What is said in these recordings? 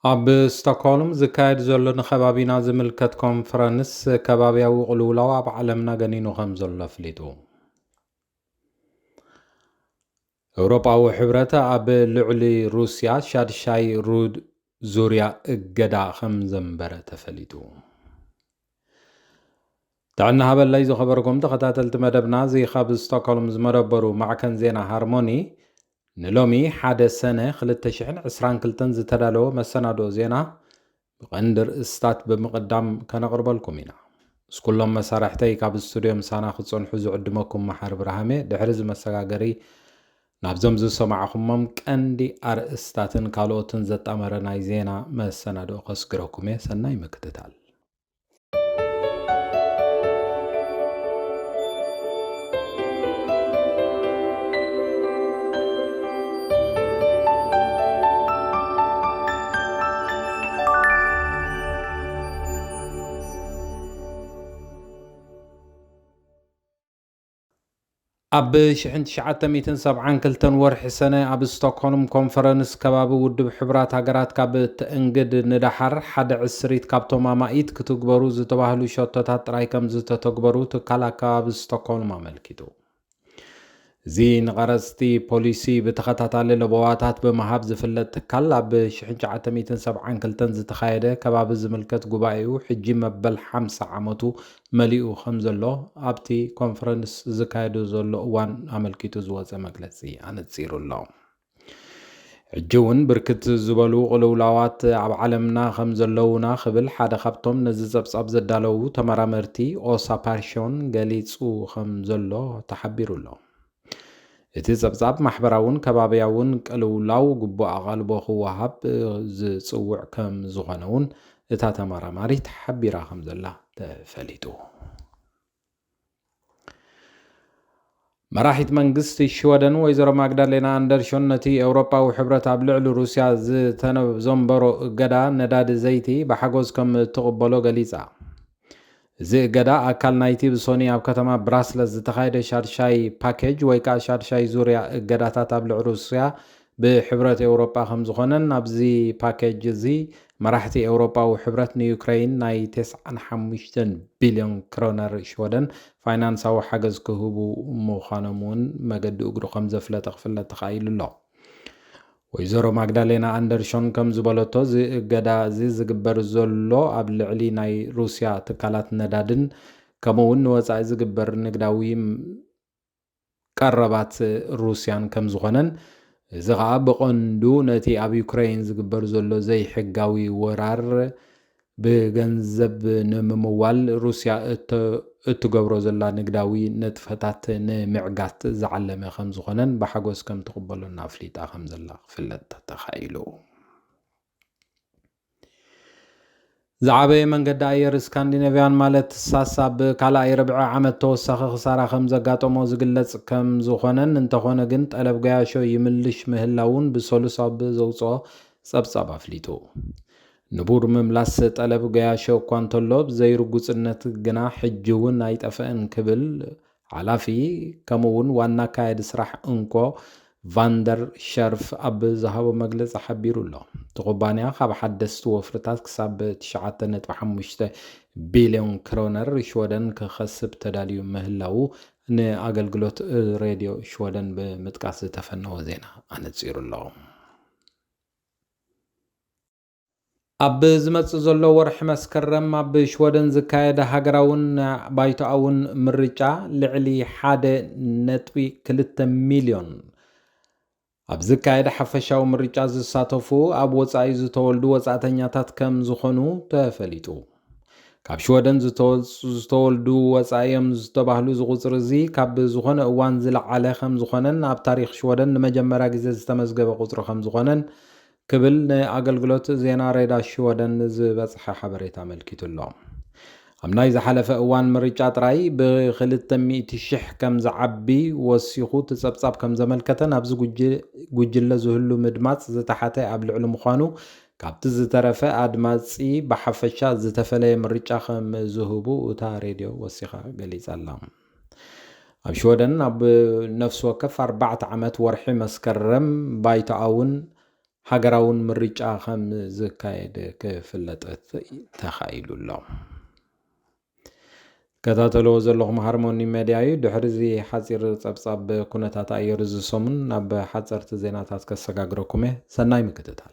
ኣብ ስቶክሆልም ዝካየድ ዘሎ ንከባቢና ዝምልከት ኮንፈረንስ፣ ከባብያዊ ቅልውላው ኣብ ዓለምና ገኒኑ ከም ዘሎ ኣፍሊጡ። ኤውሮጳዊ ሕብረት ኣብ ልዕሊ ሩስያ ሻድሻይ ሩድ ዙርያ እገዳ ከም ዘንበረ ተፈሊጡ። ጥዕና ሃበላይ ዝኸበርኩም ተኸታተልቲ መደብና፣ እዚ ካብ ስቶክሆልም ዝመደበሩ ማዕከን ዜና ሃርሞኒ ንሎሚ ሓደ ሰነ ክልተ ሽሕን ዕስራን ክልተን ዝተዳለወ መሰናድኦ ዜና ብቐንዲ ርእስታት ብምቕዳም ከነቕርበልኩም ኢና። ምስ ኩሎም መሳርሕተይ ካብ ስቱድዮ ምሳና ክጸንሑ ዝዕድመኩም መሓሪ ብርሃሜ። ድሕሪ እዚ መሰጋገሪ ናብዞም ዝሰማዕኹሞም ቀንዲ ኣርእስታትን ካልኦትን ዘጣመረ ናይ ዜና መሰናድኦ ከስግረኩም እየ። ሰናይ ምክትታል። ኣብ ሽሕን ትሽዓተ ሚእትን ሰብዓን ክልተን ወርሒ ሰነ ኣብ ስቶክሆልም ኮንፈረንስ ከባቢ ውድብ ሕቡራት ሃገራት ካብ እትእንግድ ንደሓር ሓደ ዕስሪት ካብቶም ኣማኢት ክትግበሩ ዝተባህሉ ሸቶታት ጥራይ ከም ዝተተግበሩ ትካል ኣከባቢ ስቶክሆልም ኣመልኪቱ። እዚ ንቐረጽቲ ፖሊሲ ብተኸታታሊ ለበዋታት ብምሃብ ዝፍለጥ ትካል ኣብ ሽሕን ትሽዓተ ሚእትን ሰብዓን ክልተን ዝተኻየደ ከባቢ ዝምልከት ጉባኤኡ ሕጂ መበል ሓምሳ ዓመቱ መሊኡ ከም ዘሎ ኣብቲ ኮንፈረንስ ዝካየዱ ዘሎ እዋን ኣመልኪቱ ዝወጸ መግለጺ ኣነጺሩ ኣሎ። ሕጂ እውን ብርክት ዝበሉ ቅልውላዋት ኣብ ዓለምና ከም ዘለዉና ክብል ሓደ ካብቶም ነዚ ጸብጻብ ዘዳለዉ ተመራመርቲ ኦሳ ፓርሾን ገሊጹ ከም ዘሎ ተሓቢሩ ኣሎ። እቲ ጸብጻብ ማሕበራውን ከባብያውን ቅልውላው ግቡእ ኣቓልቦ ክወሃብ ዝጽውዕ ከም ዝኾነ እውን እታ ተመራማሪት ሓቢራ ከም ዘላ ተፈሊጡ። መራሒት መንግስቲ ሽወደን ወይዘሮ ማግዳሌና ኣንደርሾን ነቲ ኤውሮጳዊ ሕብረት ኣብ ልዕሊ ሩስያ ዝተዘንበሮ እገዳ ነዳዲ ዘይቲ ብሓጎስ ከም እትቕበሎ ገሊጻ። እዚ እገዳ ኣካል ናይቲ ብሶኒ ኣብ ከተማ ብራስለስ ዝተኻየደ ሻድሻይ ፓኬጅ ወይ ከዓ ሻድሻይ ዙርያ እገዳታት ኣብ ልዕሊ ሩስያ ብሕብረት ኤውሮጳ ከም ዝኾነን ኣብዚ ፓኬጅ እዚ መራሕቲ ኤውሮጳዊ ሕብረት ንዩክረይን ናይ ተስዓን ሓሙሽተን ቢልዮን ክሮነር ሽወደን ፋይናንሳዊ ሓገዝ ክህቡ ምዃኖም እውን መገዲ እግሩ ከም ዘፍለጠ ክፍለጥ ተኻኢሉ ኣሎ። ወይዘሮ ማግዳሌና ኣንደርሾን ከም ዝበለቶ፣ እዚ እገዳ እዚ ዝግበር ዘሎ ኣብ ልዕሊ ናይ ሩስያ ትካላት ነዳድን ከምኡ እውን ንወጻኢ ዝግበር ንግዳዊ ቀረባት ሩስያን ከም ዝኾነን፣ እዚ ኸኣ ብቐንዱ ነቲ ኣብ ዩክረይን ዝግበር ዘሎ ዘይሕጋዊ ወራር ብገንዘብ ንምምዋል ሩስያ እተ-፣ እትገብሮ ዘላ ንግዳዊ ንጥፈታት ንምዕጋት ዝዓለመ ከም ዝኾነን ብሓጎስ ከም ትቕበሎን ኣፍሊጣ ከም ዘላ ክፍለጥ ተኻኢሉ። ዝዓበየ መንገዲ ኣየር ስካንዲኔቭያን ማለት ሳስ ኣብ ካልኣይ ርብዒ ዓመት ተወሳኺ ክሳራ ከም ዘጋጠሞ ዝግለጽ ከም ዝኾነን፣ እንተኾነ ግን ጠለብ ገያሾ ይምልሽ ምህላውን ብሰሉስ ኣብ ዘውጽኦ ጸብጻብ ኣፍሊጡ። ንቡር ምምላስ ጠለብ ገያሾ እኳ እንተሎ፣ ብዘይርጉጽነት ግና ሕጂ እውን ኣይጠፍአን ክብል ሓላፊ ከምኡ እውን ዋና ኣካያዲ ስራሕ እንኮ ቫንደር ሸርፍ ኣብ ዝሃቦ መግለጺ ሓቢሩ ኣሎ። እቲ ኩባንያ ካብ ሓደስቲ ወፍርታት ክሳብ ትሽዓተ ነጥቢ ሓሙሽተ ቢልዮን ክሮነር ሽወደን ክኸስብ ተዳልዩ ምህላዉ ንኣገልግሎት ሬድዮ ሽወደን ብምጥቃስ ዝተፈነወ ዜና ኣነጺሩ ኣሎ። ኣብ ዝመጽእ ዘሎ ወርሒ መስከረም ኣብ ሽወደን ዝካየድ ሃገራውን ባይቶኣውን ምርጫ ልዕሊ ሓደ ነጥቢ ክልተ ሚልዮን ኣብ ዝካየድ ሓፈሻዊ ምርጫ ዝሳተፉ ኣብ ወጻኢ ዝተወልዱ ወጻእተኛታት ከም ዝኾኑ ተፈሊጡ። ካብ ሽወደን ዝተወጽ-፣ ዝተወልዱ ወጻኢ እዮም ዝተባህሉ እዚ ቁጽሪ እዚ ካብ ዝኾነ እዋን ዝለዓለ ከም ዝኾነን ኣብ ታሪኽ ሽወደን ንመጀመርያ ግዜ ዝተመዝገበ ቁጽሪ ከም ዝኾነን ክብል ንኣገልግሎት ዜና ሬዳ ሽወደን ዝበጽሐ ሓበሬታ ኣመልኪቱ ኣሎ። ኣብ ናይ ዝሓለፈ እዋን ምርጫ ጥራይ ብክልተ ሚእቲ ሽሕ ከም ዝዓቢ ወሲኹ እቲ ጸብጻብ ከም ዘመልከተን ኣብዚ ጉጅ-፣ ጉጅለ ዝህሉ ምድማጽ ዝተሓተ ኣብ ልዕሊ ምዃኑ ካብቲ ዝተረፈ ኣድማጺ ብሓፈሻ ዝተፈለየ ምርጫ ከም ዝህቡ እታ ሬድዮ ወሲኻ ገሊጻ ኣላ። ኣብ ሽወደን ኣብ ነፍሲ ወከፍ ኣርባዕተ ዓመት ወርሒ መስከረም ባይቶኣውን ሃገራውን ምርጫ ከም ዝካየድ ክፍለጥ ተኻኢሉ ኣሎ። ከታተልዎ ዘለኹም ሃርሞኒ ሜድያ እዩ። ድሕሪ እዚ ሓፂር ፀብፃብ ኩነታት ኣየር እዚ ሰሙን ናብ ሓፀርቲ ዜናታት ከሰጋግረኩም እየ። ሰናይ ምክትታል።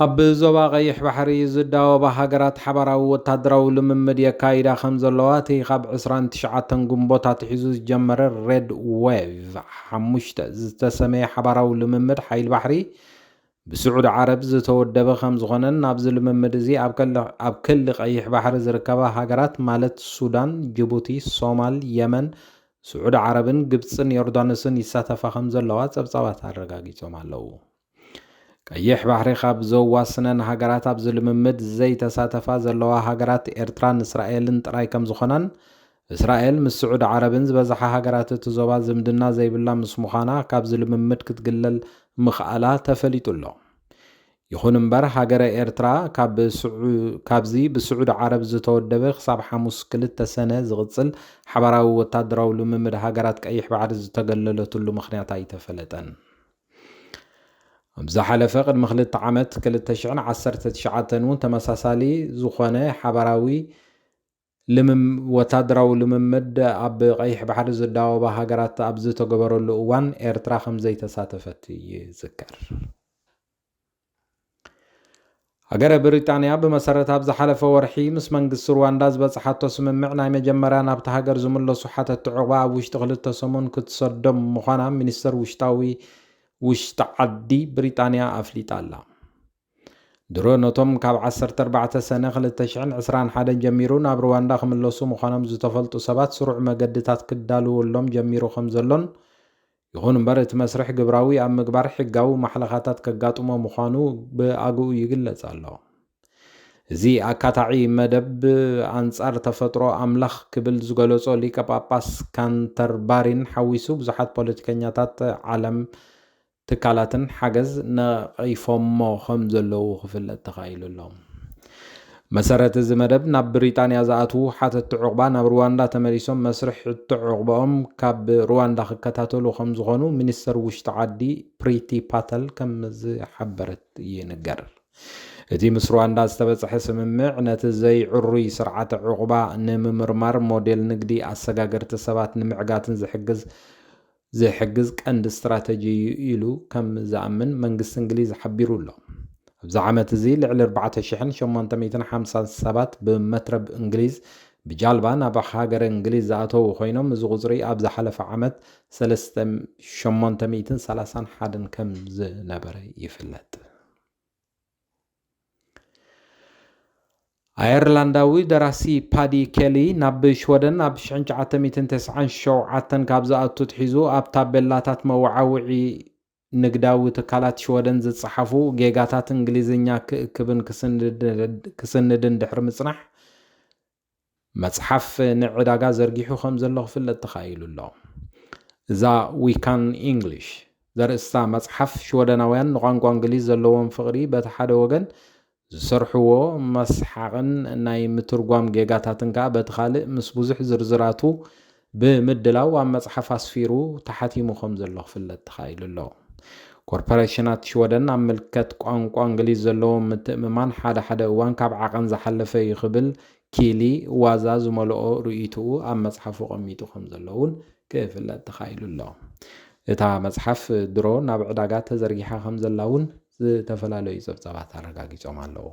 ኣብ ዞባ ቀይሕ ባሕሪ ዝዳወባ ሃገራት ሓባራዊ ወታደራዊ ልምምድ የካይዳ ከም ዘለዋ እቲ ካብ ዕስራን ትሽዓተን ግንቦት ኣትሒዙ ዝጀመረ ሬድ ዌቭ ሓሙሽተ ዝተሰመየ ሓባራዊ ልምምድ ሓይሊ ባሕሪ ብስዑዲ ዓረብ ዝተወደበ ከም ዝኾነን ኣብዚ ልምምድ እዚ ኣብ ከል- ኣብ ክሊ ቀይሕ ባሕሪ ዝርከባ ሃገራት ማለት ሱዳን፣ ጅቡቲ፣ ሶማል፣ የመን፣ ስዑዲ ዓረብን ግብፅን ዮርዳኖስን ይሳተፋ ከም ዘለዋ ፀብፃባት ኣረጋጊፆም ኣለዉ። ቀይሕ ባሕሪ ካብ ዘዋስነን ሃገራት ኣብዚ ልምምድ ዘይተሳተፋ ዘለዋ ሃገራት ኤርትራን እስራኤልን ጥራይ ከም ዝኾናን እስራኤል ምስ ስዑዲ ዓረብን ዝበዝሓ ሃገራት እቲ ዞባ ዝምድና ዘይብላ ምስ ምዃና ካብዚ ልምምድ ክትግለል ምኽኣላ ተፈሊጡ ኣሎ። ይኹን እምበር ሃገረ ኤርትራ ካብ ስዑ- ካብዚ ብስዑዲ ዓረብ ዝተወደበ ክሳብ ሓሙስ ክልተ ሰነ ዝቕጽል ሓባራዊ ወታደራዊ ልምምድ ሃገራት ቀይሕ ባሕሪ ዝተገለለትሉ ምኽንያት ኣይተፈለጠን። ኣብ ዝሓለፈ ቅድሚ ክልተ ዓመት ክልተ ሽሕን ዓሰርተ ትሽዓተን እውን ተመሳሳሊ ዝኾነ ሓባራዊ ልምም- ወታደራዊ ልምምድ ኣብ ቀይሕ ባሕሪ ዝዳወባ ሃገራት ኣብ ዝተገበረሉ እዋን ኤርትራ ከም ዘይተሳተፈት ይዝከር። ሃገረ ብሪጣንያ ብመሰረት ኣብ ዝሓለፈ ወርሒ ምስ መንግስቲ ሩዋንዳ ዝበጽሓቶ ስምምዕ ናይ መጀመርያ ናብቲ ሃገር ዝምለሱ ሓተቲ ዑቕባ ኣብ ውሽጢ ክልተ ሰሙን ክትሰዶም ምዃና ሚኒስተር ውሽጣዊ ውሽጢ ዓዲ ብሪጣንያ ኣፍሊጣ ኣላ። ድሮ ነቶም ካብ ዓሰርተ ኣርባዕተ ሰነ ክልተ ሽሕን ዕስራን ሓደን ጀሚሩ ናብ ሩዋንዳ ክምለሱ ምዃኖም ዝተፈልጡ ሰባት ስሩዕ መገድታት ክዳልወሎም ጀሚሩ ከም ዘሎን ይኹን እምበር እቲ መስርሕ ግብራዊ ኣብ ምግባር ሕጋዊ ማሕለኻታት ከጋጥሞ ምዃኑ ብኣግኡ ይግለጽ ኣሎ። እዚ ኣካታዒ መደብ ኣንጻር ተፈጥሮ ኣምላኽ ክብል ዝገለጾ ሊቀ ጳጳስ ካንተርባሪን ሓዊሱ ብዙሓት ፖለቲከኛታት ዓለም ትካላትን ሓገዝ ነቒፎሞ ከም ዘለዉ ክፍለጥ ተኻኢሉ ኣሎ። መሰረት እዚ መደብ ናብ ብሪጣንያ ዝኣትዉ ሓተቲ ዑቕባ ናብ ሩዋንዳ ተመሊሶም መስርሕ ሕቶ ዑቕባኦም ካብ ሩዋንዳ ክከታተሉ ከም ዝኾኑ ሚኒስተር ውሽጢ ዓዲ ፕሪቲ ፓተል ከም ዝሓበረት ይንገር። እቲ ምስ ሩዋንዳ ዝተበጽሐ ስምምዕ ነቲ ዘይዕሩይ ስርዓተ ዑቕባ ንምምርማር ሞዴል ንግዲ ኣሰጋገርቲ ሰባት ንምዕጋትን ዝሕግዝ ዝሕግዝ ቀንዲ ስትራተጂ እዩ ኢሉ ከም ዝኣምን መንግስቲ እንግሊዝ ሓቢሩ ኣሎ። ኣብዚ ዓመት እዚ ልዕሊ ኣርባዕተ ሽሕን ሸሞንተ ሚእትን ሓምሳን ሰባት ብመትረብ እንግሊዝ ብጃልባ ናብ ሃገረ እንግሊዝ ዝኣተዉ ኮይኖም እዚ ቁፅሪ ኣብ ዝሓለፈ ዓመት ሰለስተ ሸሞንተ ሚእትን ሰላሳን ሓደን ከም ዝነበረ ይፍለጥ። ኣየርላንዳዊ ደራሲ ፓዲ ኬሊ ናብ ሽወደን ኣብ ሽሕን ትሽዓተ ሚእትን ተስዓን ሸውዓተን ካብ ዝኣቱ ኣትሒዙ ኣብ ታቤላታት መወዓውዒ ንግዳዊ ትካላት ሽወደን ዝጸሓፉ ጌጋታት እንግሊዝኛ ክእክብን ክስንድን ድሕሪ ምጽናሕ መጽሓፍ ንዕዳጋ ዘርጊሑ ከም ዘሎ ክፍለጥ ተኻኢሉ ኣሎ። እዛ We Can English ዘርእስታ መጽሓፍ ሽወደናውያን ንቋንቋ እንግሊዝ ዘለዎም ፍቕሪ በቲ ሓደ ወገን ዝሰርሕዎ መስሓቕን ናይ ምትርጓም ጌጋታትን ከኣ በቲ ካልእ ምስ ብዙሕ ዝርዝራቱ ብምድላው ኣብ መጽሓፍ ኣስፊሩ ተሓቲሙ ከም ዘሎ ክፍለጥ ተኻኢሉ ኣሎ። ኮርፖሬሽናት ሽወደን ኣብ ምልከት ቋንቋ እንግሊዝ ዘለዎም ምትእምማን ሓደ ሓደ እዋን ካብ ዓቐን ዝሓለፈ እዩ ክብል ኪሊ ዋዛ ዝመልኦ ርእይትኡ ኣብ መጽሓፉ ኣቐሚጡ ከም ዘሎ እውን ክፍለጥ ተኻኢሉ ኣሎ። እታ መጽሓፍ ድሮ ናብ ዕዳጋ ተዘርጊሓ ከም ዘላ እውን ዝተፈላለዩ ጸብጻባት ኣረጋጊጾም ኣለዉ።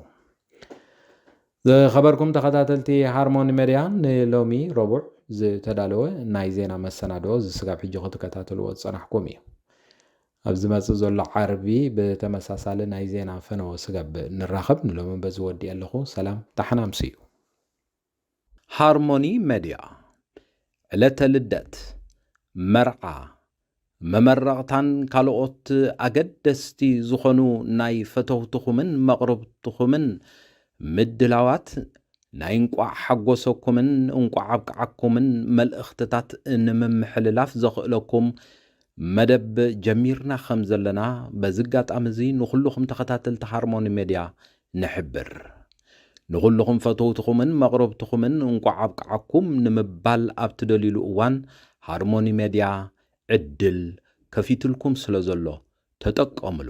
ዝኸበርኩም ተኸታተልቲ ሃርሞኒ ሜድያ፣ ንሎሚ ረቡዕ ዝተዳለወ ናይ ዜና መሰናድኦ እዚ ስጋብ ሕጂ ክትከታተልዎ ዝጸናሕኩም እዩ። ኣብ ዝመጽእ ዘሎ ዓርቢ ብተመሳሳሊ ናይ ዜና ፈነወ ስጋብ ንራኸብ፣ ንሎሚ በዚ ወዲኤ ኣለኹ። ሰላም፣ ደሓን ኣምስዩ። ሃርሞኒ ሜድያ፣ ዕለተ ልደት፣ መርዓ፣ መመረቕታን ካልኦት ኣገደስቲ ዝኾኑ ናይ ፈተውትኹምን መቕርብትኹምን ምድላዋት ናይ እንቋዕ ሓጎሰኩምን እንቋዕ ኣብቅዓኩምን መልእኽትታት ንምምሕልላፍ ዘኽእለኩም መደብ ጀሚርና ከም ዘለና በዚ ኣጋጣሚ እዚ ንኹልኹም ተኸታተልቲ ሃርሞኒ ሜድያ ንሕብር። ንኹልኹም ፈተውትኹምን መቕረብትኹምን እንቋዕ ኣብቅዓኩም ንምባል ኣብ ትደልዩሉ እዋን ሃርሞኒ ሜድያ ዕድል ከፊትልኩም ስለ ዘሎ ተጠቀምሉ።